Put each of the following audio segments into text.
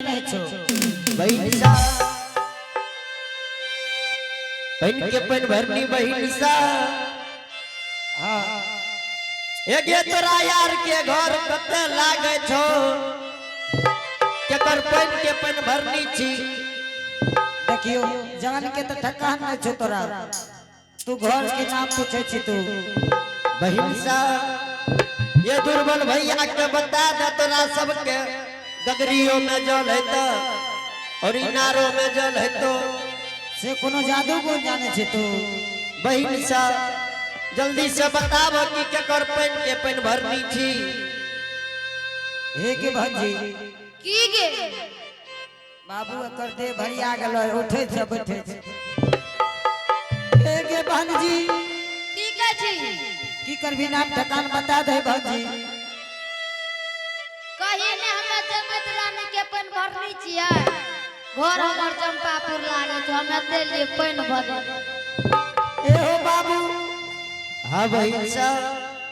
नहीं छो। बहिन सा, बहिन के पन भरनी बहिन सा। हाँ। एगे तोरा यार के घर कते लागे छो, केकर पन के पन भरनी छी। देखियो, जान के तो ठकान नहीं छो तोरा, तू घर के नाम पूछे छी तू। बहिन सा, ये दुर्बल भैया के बता दे तोरा सबके, गगरियों में जल है तो और इनारों में जल है तो। से कोनो जादू गुण जाने छे तू। बहिन सा, जल्दी से बताब कि केकर पन के पन भरनी छी। हे के भंजी। की गे? बाबू एकर दे भरिया गेलो, उठे छे बैठे छे। हे के भंजी। की कहै छी? की करबी, नाम ठकान बता दे भंजी। कही ने, हमे जमत रानी के पानि भरनी छियै, घर हमर चंपापुर लागे छै, हमे एते लिए पानि भरे। ए हो बाबू। हाँ बहिन सा।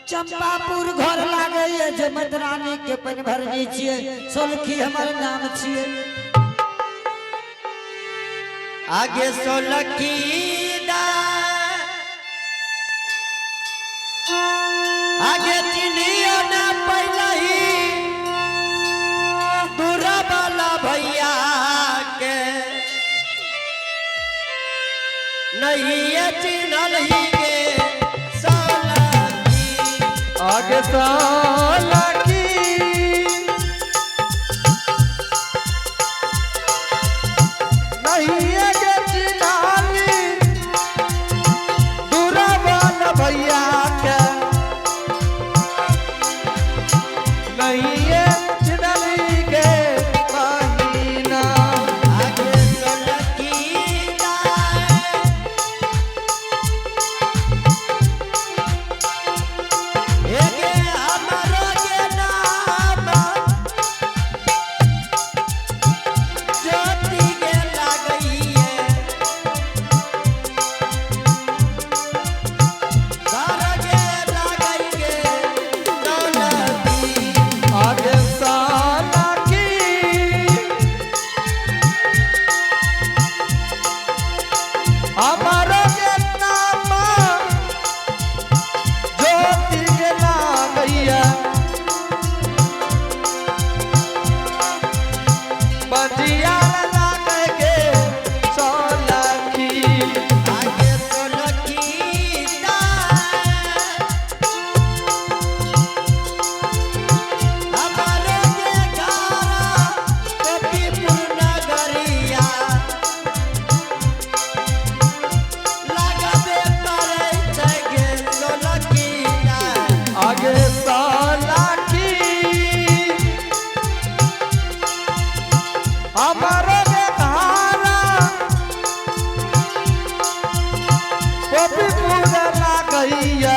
चंपापुर घर लागे ये, जमत रानी के पानि भरनी छियै, सोलखी हमर नाम छियै। आगे सोलखी दा, आगे चिन्हियो ना पहले ही दूरा वाला भैया के, नहीं ये चिन्हल ही गे सोलखी। आगे सालकी नहीं आगे चिनाली दूरावान भैया के, नहीं ये चिनाली के महीना। आगे सोलखी दा, एगे हमरो के नाम ज्योति के लागैये, घर के लागैये दौलती। आगे सालकी हमारो के नाम ज्योति के लागैया, बजिया लागे के सोलखी। आगे सोलखी दा, हमारो के घर गोपीपुर नगरिया लागबे करै छै गे सोलखी दा। आगे सालखी हमारो के धारा गोपीपुर लागैया,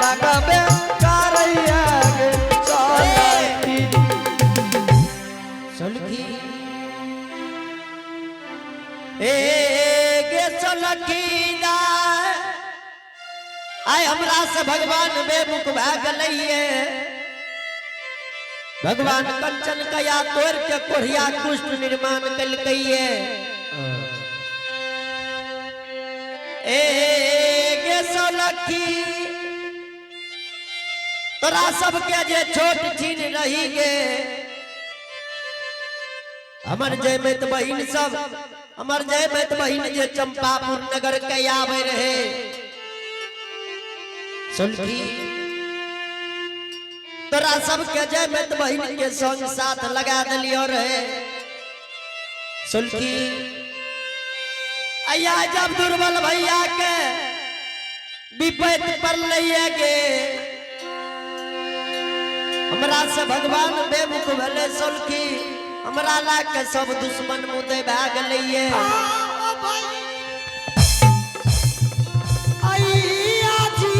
लगबे करैया गे सोलखी। सोलखी, ए गे सोलखी दा, आय हमरा से भगवान बेमुख भए गेलैये। भगवान कंचन कया तोड़ के कोढ़िया कुष्ठ निर्माण कलकैये। ए गे सोलखी, तोरा सबके जे छोट छीन रही गे, हमर जयमैत बहिन सब, हमर जयमैत बहिन जे चंपापुर नगर के आवे रहे। सुनकी, तोरा सबके जयमैत बहिन के संग साथ लगा दिलियो रहे। सुनकी, अया जब दुर्बल भैया के विपत पर लइए गे, हमरा से भगवान बेमुख भले। सोलखी, हमरा ला के सब दुश्मन मुदे भए गेलैये। अइया जी,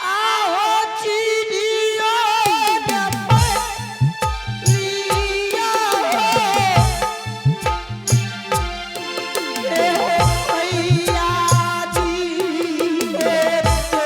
आहो चिनियो ने लिया हो। ए हो अइया जी, ए तो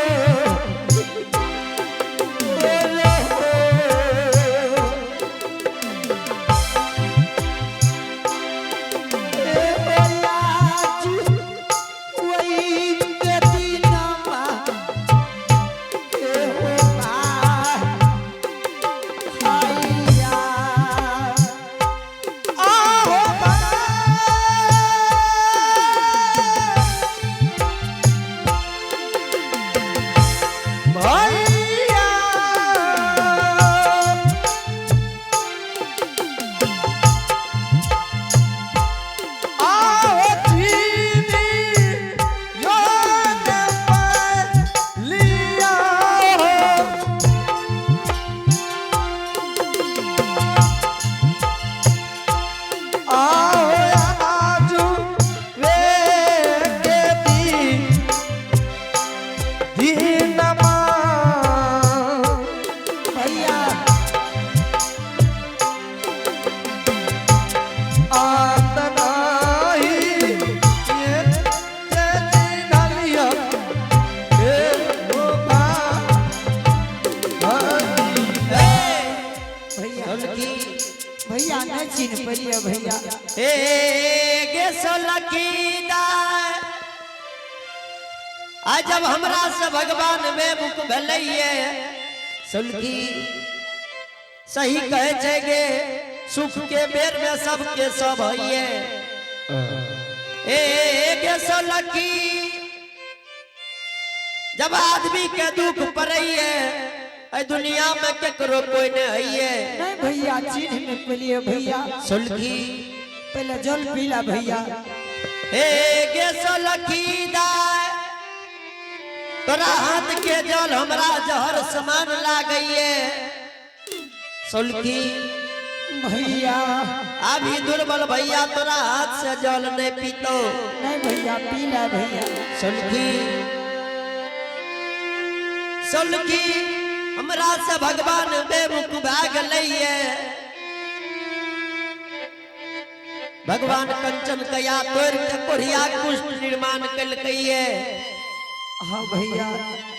चिन्ह पेलियो भैया। ए गे सोलखी दाय, आज जब हमरा से भगवान बेमुख भेलैये सोलखी, सही कहे छै गे, सुख के बेर में सबके सब हइये। ए गे सोलखी, जब आदमी के दुख पड़ैये ए दुनिया में केकरो कोई नहीं हइये। नहीं भैया, चिन्ह नहीं पेलियो भैया। सोलखी, पहले जल पीला भैया। ए गे सोलखी दाय, तोरा हाथ के जल हमरा जहर समान लागैये सोलखी। भैया। अभी दुर्बल भैया तोरा हाथ से जल नहीं पीतो। नहीं भैया, पीला भैया। सोलखी, सोलखी, हमरा से भगवान बेमुख भए गेलैये। भगवान कंचन कया तोड़ के कोढ़िया कुष्ठ निर्माण कलकैये। हाँ भैया।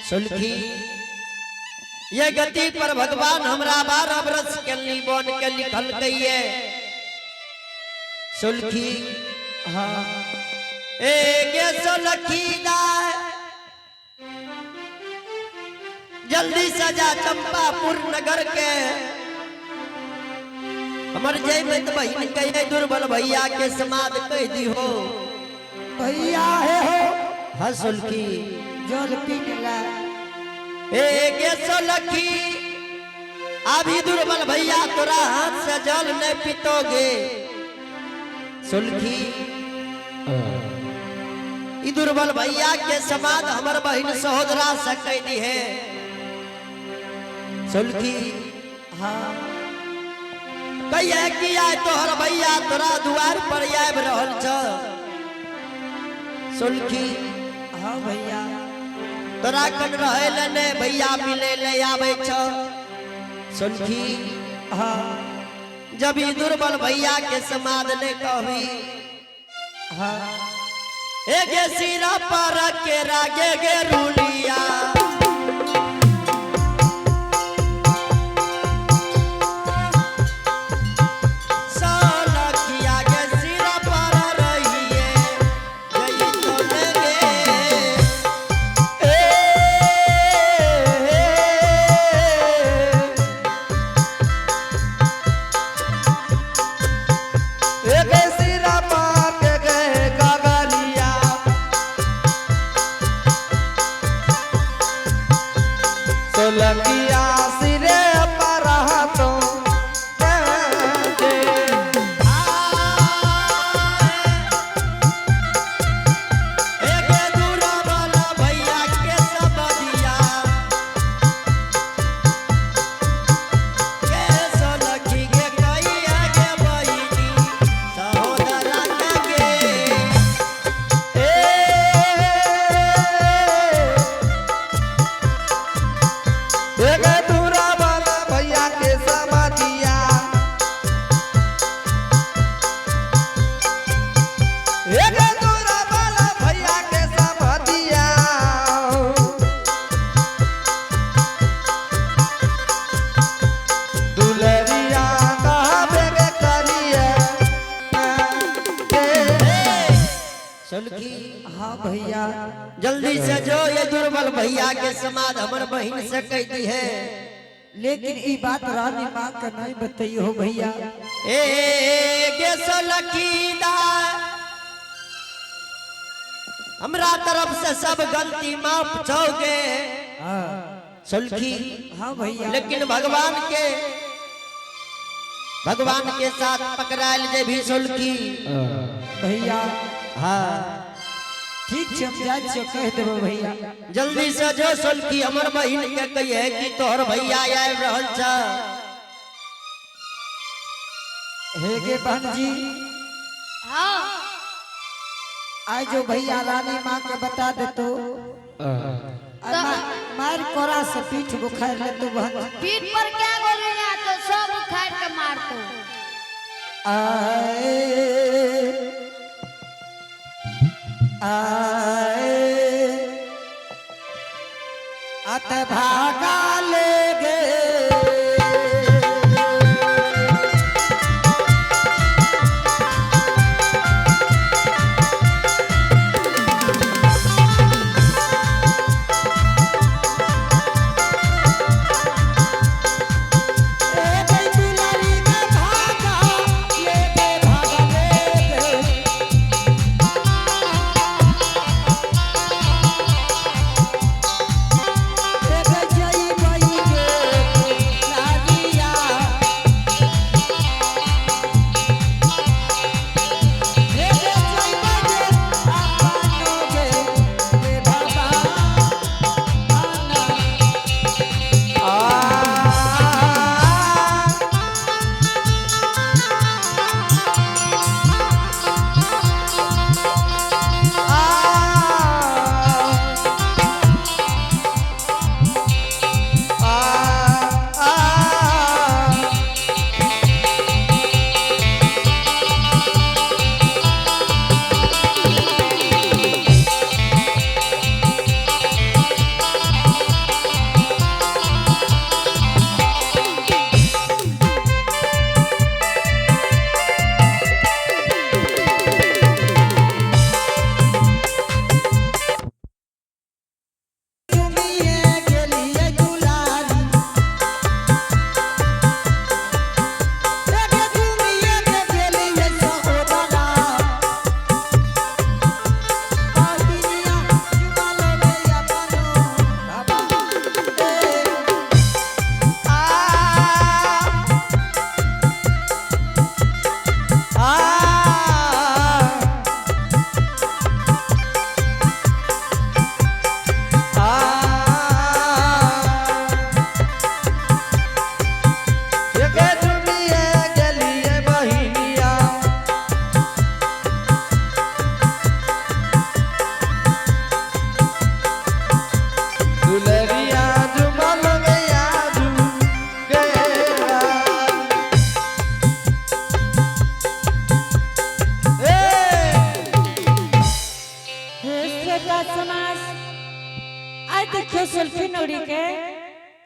सुलखी, ये गति पर भगवान हमरा 12 वर्ष के लीबन के लिखल गईये सुलखी। हाँ। ए गे सुलखी दाय, जल्दी सजा चंपापुर नगर के हमर जय में बहिन के दुर्बल भैया के समाद कह दी हो। भैया है हो। हाँ सुलखी। जल पी ला। ए गे सोलखी, अभी दुर्बल भैया तोरा हाथ से जल नहीं पीतोगे सुलखी। ई दुर्बल भैया के समाद हमर बहिन सहोदरा से कह दी है सुलखी। हाँ। कहिए कि आय तोहर भैया तोरा दुआर पर आबि रहल छ सुलखी। हाँ भैया। तोरा कन रहे ले ने भैया मिले ले आबै छ सुलखी। हाँ। जब ई दुर्बल भैया के समाद ने कहबी। हाँ। ए गे सिरा पर के रागे गे रुलिया, सोलखिया गे सिरा पर रहिए जई तो गे। एक सिरा पार के गए गगरिया, सोलकिया सिरे पर तो। एगे दुर्बल भैया के सबदिया के सोलखी गे कहिया गे बहिनी सहोदरा के। एक दूरा वाला भैया के समाधिया, एक दूरा वाला भैया के समाधिया। दुलरिया कहबे के करिए के। सोलखी। हाँ भैया। जल्दी से जो ये दुर्बल भैया के समाद हमर बहिन से कह दी है। लेकिन ई बात रानी माँ के नहीं बताइयो हो भैया। ए गे सोलखी दा, हमरा तरफ से सब गलती माफ छौगे हाँ। सुलखी। हाँ भैया। लेकिन भगवान के साथ पकड़ायल जे भी सुलखी। भैया। हाँ। ठीक छै, हम जाइ छियै, कहि देबो भैया। जल्दी से जो सुलखी, हमर बहिन के कहिए कि तोहर भैया आबि रहल छ। हे गे बहन जी। हाँ। आज जो भैया रानी माँ के बता देतो, मार कोरा से पीठ बुखार लेतो बहन जी। पीठ पर क्या गोली ना तो सब उखाड़ के मारतो। आए आए अत भागा ले गए।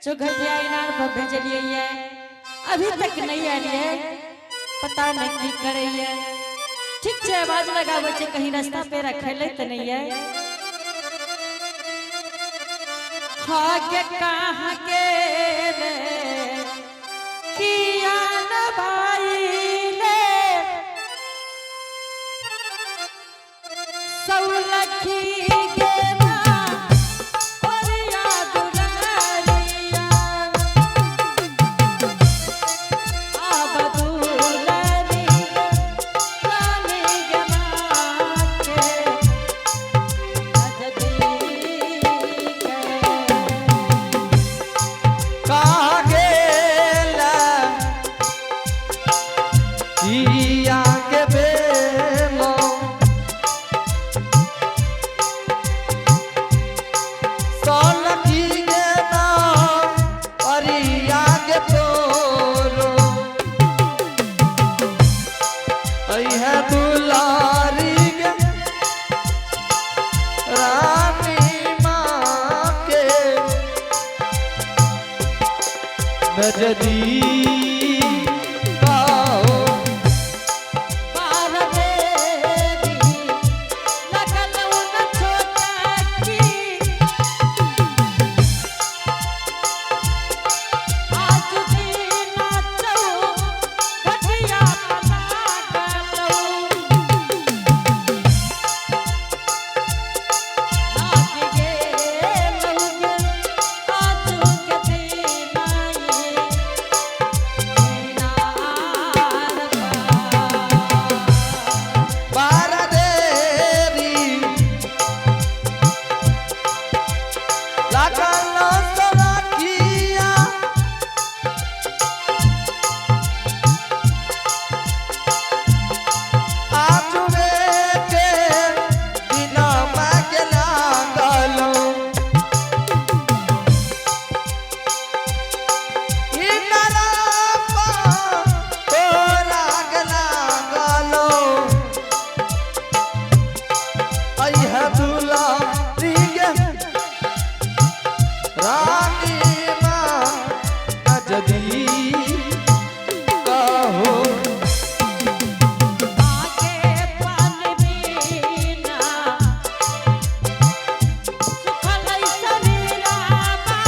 चौघटिया इनार पर भेजलिए ये, अभी तक नहीं आयल ये, पता नहीं की करे ये। ठीक छै, आवाज लगाबै छै, कहीं रास्ता पे रखेले तऽ नहीं है। हाँ के कहाँ के रे किया न भाई ले सौलखी के ना ओरिया दुलारिया आब दुलारी रानी गमा के नजदीक कहाँ गेला किया के बेलो सौलखी गे ना अरिया के तोरो अइहे दुलारी गे रानी माँ के नजदीक आओ। बार देवी लगल उन छोटा की आज दीना चौ घटिया पला गलौ लाग गेलौ गे आजू के दिनाई इनार पा। बार देरी लागल सखिया आजुवे के बिना मागे लागल इनरा तो लाग लागलो अइह दुलारी गे रानी माँ नजदीक कहो। आगे पानी बिना सुखल शरीराबा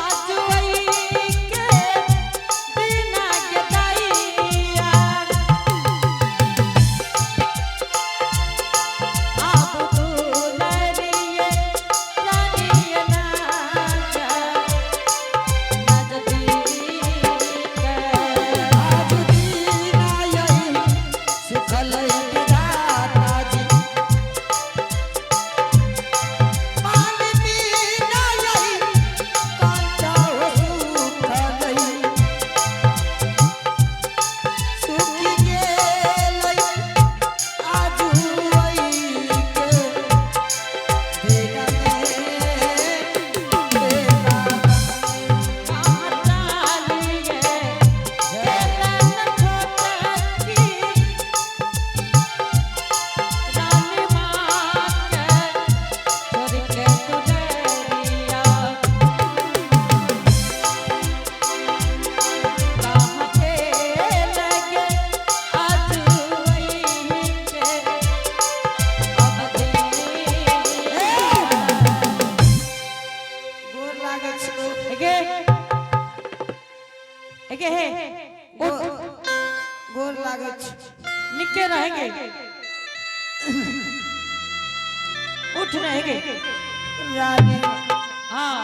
आज वही के बिना के दैया आब दुलरिये रानिया नाचा नजदीक। आज दीना यही सुखल विधाता जी। पानी पीना यही कांचा हो सुखलई। सुखी गेलई आजू अई के दिन में बेदाता। चालिए खेलन छोटकी रानी माँ के छोड़ के दुलरिया कहाँ के लगे आज वही के अब गोर लागै छियौ। एगे एगे हे उठ। गोर लागै छी। निके रहेंगे, उठ रहेंगे। रानी हाँ।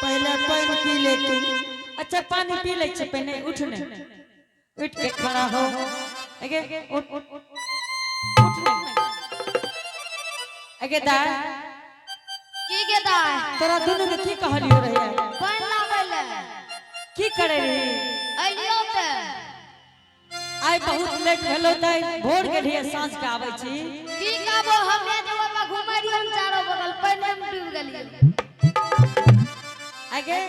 पहले पानि पी ले तू। अच्छा, पानी पी ले छे पहले, उठ ने, उठ के खड़ा हो। एगे उठ उठ उठ ने। एगे दा की गे दाय? तोरा दुनू के की कहलियो रहे? पानि लाबै ले। की करे रही? अइलियो तऽ। आइ बहुत लेट भेलो दाइ, भोर के रहिए, साँझ के आबै छी। की कहबो, हमे जे ओहिमे घुमै रहियै हम चारो बगल पानिमे डूबि गेलियै। आगे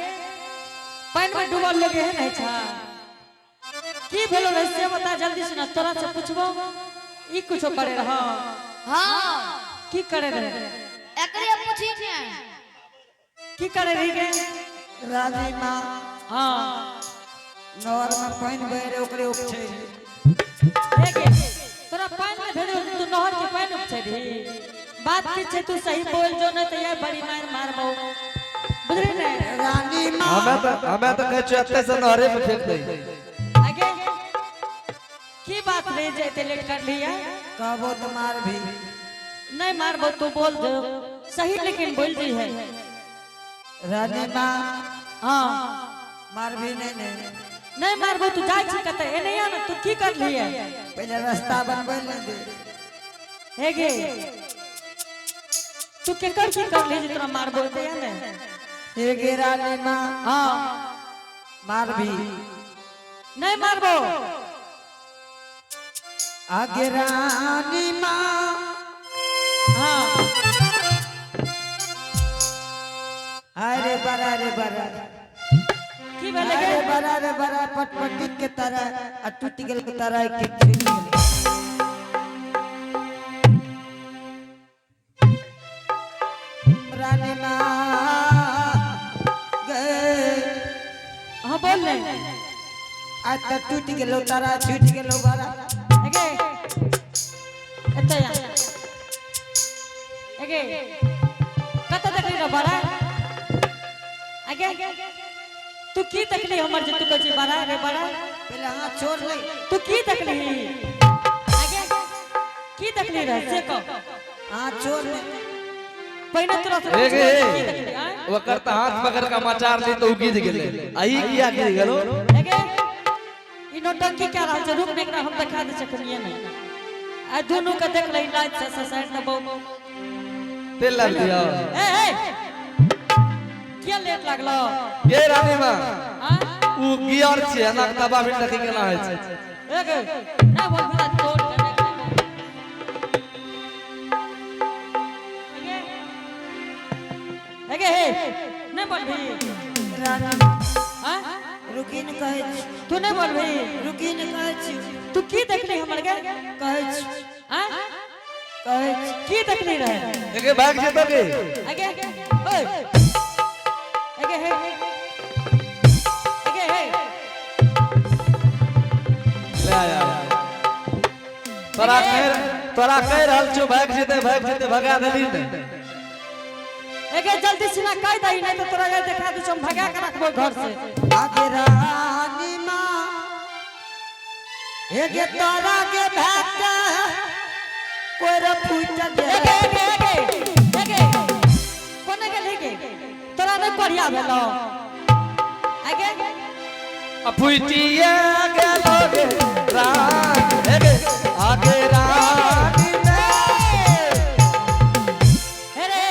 पानि में डूबल लोग एहन है छा? की भेलो रहे से बता जल्दी से ना, तोरा से पूछबो। ई कुछो करे रह? हाँ। की करे रहे? एकरे पूछी ने। की करे रही गे? रानी माँ। हाँ। नहर में पानि बहे रहे, ओकरे उपछे। हे गे, तोरा पानि में भेजो, तू नहर के पानि उपछे रही? बात की छै, तू सही बोल जो, नहीं तो यार बड़ी मार मारबो, बुझली ने? रानी माँ। हमे तऽ कहै छियै एते से नहरे में फेंक दही। आगे की बात रही जे एते लेट कर लिया? कहबो तो मार भी। नहीं मारबो, तू बोल दो सही, लेकिन बोल दी है। रानी माँ। हाँ। मार भी नहीं नहीं। नहीं मारबो। तू जाइ छी कतऽ? एने आ ने, तू की कर लिया? पहले रास्ता बनबै ले दे। हे गे, तू केकर की कर ली जे तोरा मारबो? एते आ ने। हे गे रानी माँ। हाँ। मार भी। नहीं मारबो। आगे रानी माँ। हाँ। अरे बड़ा रे बड़ा। की भेलै अरे गे? बड़ा रे बड़ा, पटपटी के तरह आ टूट गेल के तरह के छूट गेल। रानी माँ गे। हाँ, बोल ने। आ त टूट गेलो तारा, छूट गेलो बड़ा। एगे, एते आ। एगे, कतऽ देखली रे बड़ा? आगे तू की देखली हमर जे तू कहै छी बड़ा रे बड़ा? पहले हाथ छोड़ ले। तू की देखली? आगे की देखली रे, से कह। हाथ छोड़ ले। पहिने तोरा से हे गे। पुछबो की देखली, आँय? ओकर तऽ हाथ पकड़ के मचार ली तऽ उ गिर गेलै, आ ई किया गिर गेलो? एगे, ई नौटंकी क्या रहल छै? रुक ने, एकरा हम देखा दै छियै ने। आ दुनू के देख ले, लाइट से साइड दबो। तेल लाग दियो। ए ए, किया लेट लागलो? गे रानी माँ। आँय? उ गियर छै, एना के दबा भी देखी केना होइ छै। एगे, ना बोल भला तोड़ के देख ले। एगे, एगे, हे, नहीं बोलबी? रानी। आँय? रुकी ने कहै छी। तू नहीं बोलबी? रुकी ने कहै छी। तू की देखली हमर गे? कहै छी। आँय? कहै छी। की देखली रहे? एगे, भाग जेतो के? आगे, ओए, आगे, हे, आगे, हे। ले आया। तोरा कहि रहल छौ, भागि जेतै, भागि जेतै, भगा देली ने। एगे, जल्दी सिना कह दही, नहीं तो तोरा ये देखा दे, हम भगा के रखबो घर से। आगे रानी माँ, एगे तोरा के भाग कोई रे फूट एगे। गेल। एगे, एगे, एगे, कोने गेलही गे? तोरा नहीं पढ़िया भेलो? आगे। आ फुटिया गेलो गे रानी, एगे, आगे रानी ने। हे रे।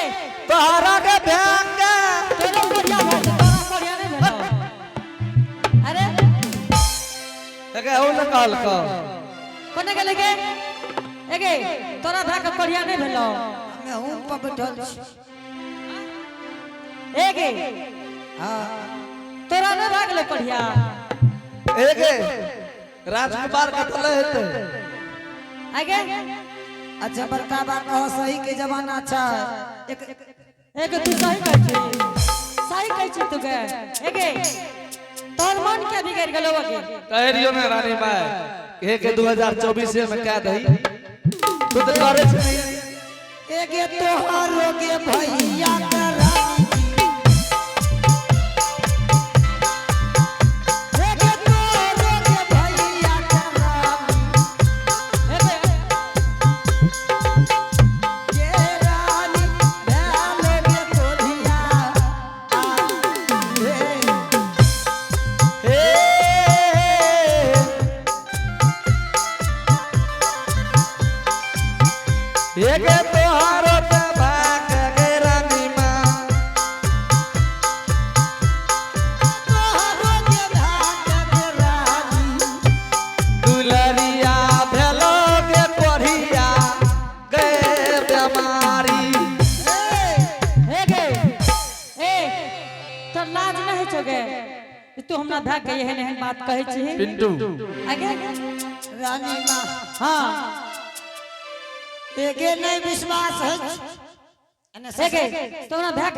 तोहरा के भाग तोरा पढ़िया भेल, तोरा पढ़िया नहीं भेलो? अरे। एगे, हौ ने कहलकौ। कोने गेलही गे? एगे, तोरा भाग के पढ़िया नहीं भेलो? हमे हूँ पर बैठल छी। एगे। हाँ। तोरा नहीं भागलो पढ़िया? एगे, राजकुमार कतऽ हेतै? आगे। अच्छा, बड़का बात कहो, सही के जमाना अच्छा है एक। एगे, तू सही कहै छी, सही कहै छी तू गे। एगे, तोहर मन के बिगड़ गेलो अगे? कहि रहियो ने रानी माय, हे के 2024 में कह दही, तू तऽ करे छी। एगे तोहरो गे भैया के रानी, एगे तोहरो गे भैया के रानी। एगे। ये रानी भेलो गे कोढ़िया आ हे। हे। एगे तोहरो ते भाग गे रानी माँ। तोहरो गे भाग गे रानी। दुलरिया भेलो गे कोढ़िया गे बेमारी। हे गे, ए, तोर लाज नहीं होइ छौ गे? तू हमरा भाग के एहन एहन बात कहै छी? पिंटू। आगे। रानी माँ। हाँ। एगे, नहीं विश्वास है। एगे, तोरा भाग।